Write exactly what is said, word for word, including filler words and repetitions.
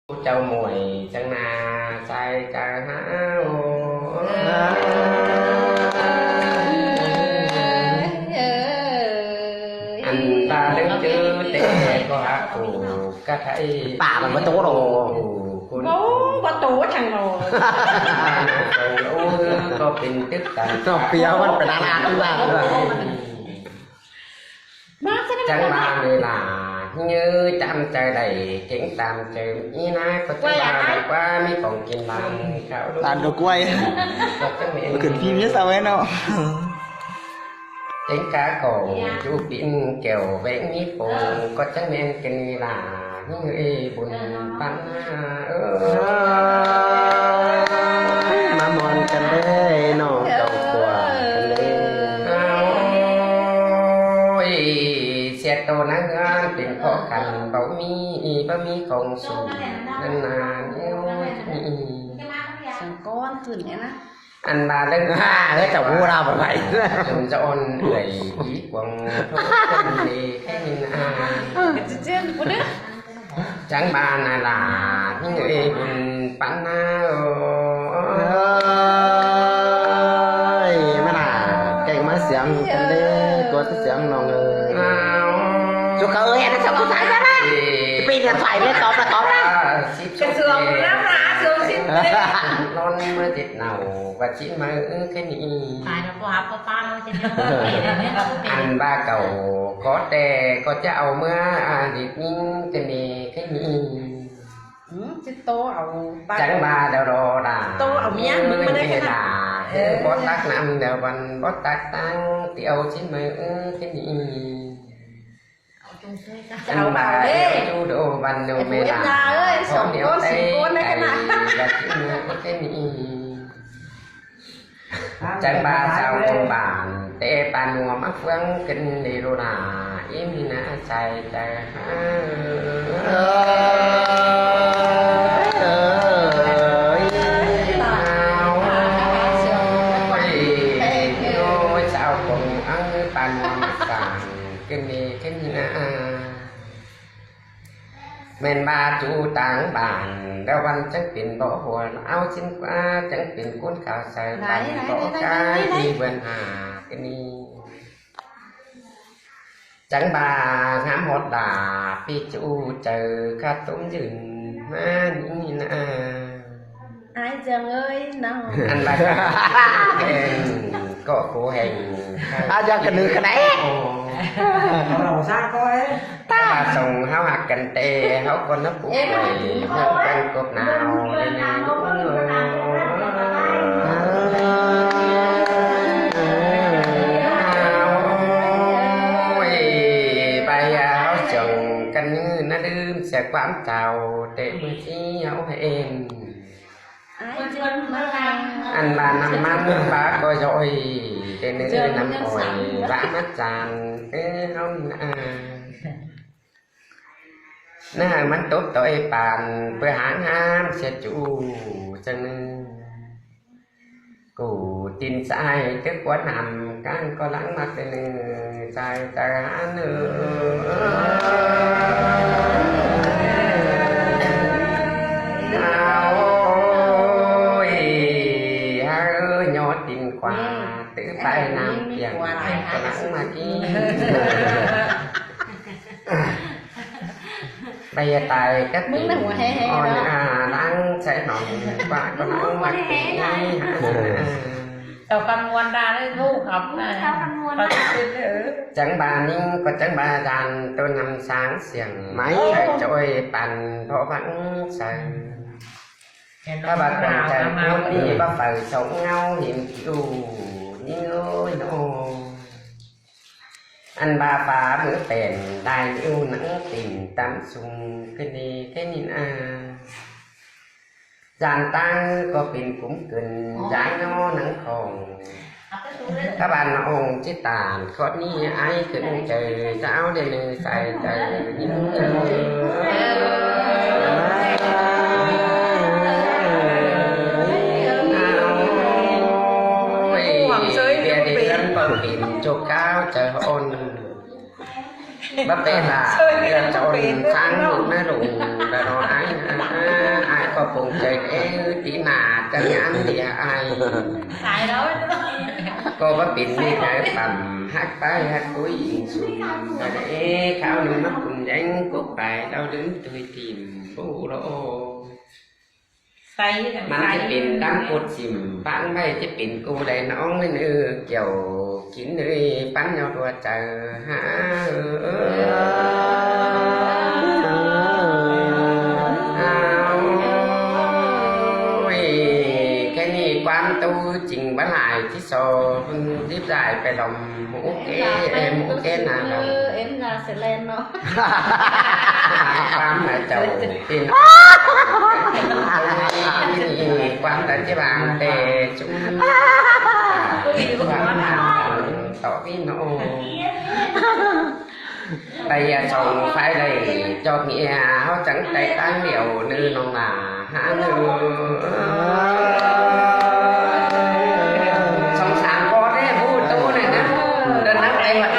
Chảu mỏi chắng ꞌna sai chaư hao. Ăn ta đớng chứ té ꞌcọ hák ổ cá thái. Pả mà bá tố đồ. Bố, bá tố thằng đồ. Ôi, có pên tức tắn. Nó phiếu, nó pên đa đa tức tắn. Chắng ꞌva ꞌnị lả, ꞌnhứ ꞌchăm chaư đảy, kéng tam chaư ꞌnị ꞌna, ꞌcọ chắng ꞌva đảy ꞌquá ꞌmí khong kin lăn khảu đu. Lăn đồ quay. ꞌCọ chắng ꞌmen khửn phim ꞌnhá sau ꞌnớ ꞌnọ. Kéng cá khong dú pin kẻo ꞌvén ꞌmí pông, ꞌcọ chắng ꞌmen kin ꞌnị lả, ꞌnhứ ê bun păn ꞌnớ. Ơ. ꞌMá mon căn đé ꞌnọ, khong khuôn căn đé. Ôi, sia tô ꞌnáng ꞌngán pên khó khăn, báu ꞌmí, báu ꞌmí khong sung, ꞌnặn ꞌnặn, ôi, ꞌnị. Song ꞌcốn khửn ꞌnị ꞌna. Ăn ꞌva đớng, ha, ơ, chảu ꞌhụ đao báu pay. Dôm dọn ꞌlới, í cuông, thô, thôn đi, khé ꞌnị ꞌna. Chắng ꞌva ꞌnị lả, ꞌnhứ ê bun păn ꞌnớ. Ơi, ꞌmá nả, kéng ꞌmá siêng căn đé, ꞌcọ tức siêng ꞌnọng ơi. Áo. Chú cậu ơi, nó sao cứ phải ra đây? Ê. Pin điện thoại lên, tóm là tóm ra. Cái giường nó ra, giường xin. Lon ꞌmá tít nảu, ꞌva ꞌchí ꞌmá ư khé ꞌnị. Phải nó có hấp có tan nó chứ. Ăn ꞌva cảu có té, ꞌcọ chắng au ꞌmá, à, đi ꞌnhính khé ꞌnị, khé ꞌnị. Ừ, chứ tô au ꞌva. Chắng ꞌva đao đo đà. Tô au ꞌmía, ꞌmứng ꞌmá đé khé ꞌnị. Đà. Ơ, bót tắc năm đao văn, bót tắc tăng, ti au ꞌchí ꞌmá ư khé ꞌnị. Chắng ꞌva đao đo văn đao mê đà. Ơi, song ꞌcốn, song ꞌcốn đé khé ꞌnị. Khé ꞌnị. Chắng ꞌva sau công bản, té pà nua mắc phướng kin đi đô đà, im ꞌnị ꞌna sai chaư. Ơi, ơi, ơi. Ôi, ôi, sau công ꞌnáng pà nua mắc phướng kin đi, kin đi ꞌna. ꞌMen ꞌva chú táng bản, đao văn chắng pên bó hua, áo ꞌchí ꞌquá chắng pên ꞌcốn khảo sai, văn bó cái đi vườn hà kin đi. Chắng ꞌva ngắm ꞌhọt đà, ꞌpi chú chaư khát tốm dưn, ꞌmá ꞌnị ꞌna. Ái Giang ơi, nó. Ăn ꞌva ꞌcọ cô hên. À, Giang cái đứa cái đấy. Ồ. Nó lòng xa coi. Ta song ꞌháu ꞌhặc căn té, ꞌháu ꞌcọ nắp pú quay, ꞌháu căn cộp nao, đi nao. Ôi, ꞌva ꞌháu song căn ꞌnhứ ꞌna đưm sia ꞌquám chao, té ꞌmưa ꞌchí ꞌháu hên. Ăn ꞌva năm mắn ꞌva ꞌcọ dối, té ꞌnưng năm ỏi, ꞌva mắt chan, ơ, ꞌháu ꞌna. ꞌNa hăng ꞌmắn tốp ꞌtoi păn, ꞌpưa háng ꞌhám sia ꞌchu, chắng ꞌnưng. Củ tin sai tức ꞌquá năm, cang ꞌcọ lắng mắc ꞌnưng, sai chaư hán ơ. Ôi, ha ơ, nho tin khóa, tứ pai năm kiêng, ꞌcọ lắng mắc ꞌnị. Bây giờ tài cắt ꞌmứng ꞌna hua hé hé on đó. À, đang sẽ nói qua con ꞌmứng hua hé hé. Tao căn ꞌmuôn đa đấy, ꞌhụ khắp này. Tao căn ꞌmuôn đa. Chắng ꞌva ꞌnhính, ꞌcọ chắng ꞌva dan, tô năm sáng siêng. Máy. Ơ. Sai ꞌchoi păn, thọ vắng sai. Hên ꞌva nó ꞌva quảng ꞌmáo, trải ꞌmáo cuốn đi, đi. ꞌVa phải sống ngau hiến cứu, ꞌnhính ơi nó. Ăn ꞌva phá ꞌmứ pên, đai ꞌliu nắng tìm tắm sung, kin đi khé ꞌnị ꞌna. Dán ꞌtáng ꞌcọ pên cúm cơn, dáng nó nắng khong. Các bạn nó ôn chứ tản, khót ꞌnị ai khửn trời, dáo đi nư sai trời, ꞌnhính ơi. Ôi, bia đi lắm ꞌcọ pên chô cáo trời ôn. Báp bê lạ, ꞌcọ chôn sáng lụt ꞌna lụt, ꞌva nó ái, ái, ꞌcọ pông chaư ꞌlế ꞌhứ tí nả chắng ăn đi ai. Sai đó. ꞌCọ báu pên ꞌmí chaư păm hắc pái hắc cúi inh sung. Ê, kháo ꞌnưng ꞌmắn cun ꞌdáng cốc pay đau đớn tui tìm bố lô. Sai, ꞌmắn sai. Chứ pên tắm cột chỉm, ꞌpáng ꞌmạy chứ pên cô đài ꞌnóng ꞌnị ꞌnư, kiẻo kín ꞌnị, ꞌpắn ꞌnhó ꞌlua chaư hả. Ôi, cái ꞌnị ꞌquám ꞌtố chính bá lai ꞌchí so, ꞌpứng díp dại pay lòng mú ké, mú ké nả lòng. Em là sẽ lên nó. ꞌQuám ꞌmá chảu pên ꞌquám ta ꞌchí bang tê chúng. ꞌQuám ꞌmá tỏ ví nô. Tay a song phái đảy chọt nghĩa ꞌháu chắng tay ꞌtáng điêu ꞌnư ꞌnọng nả hả ꞌnư. Song sam ꞌcọ ꞌlế ꞌhụ ꞌtố ꞌnị ꞌnớ. Đơ̆n nắc tay mật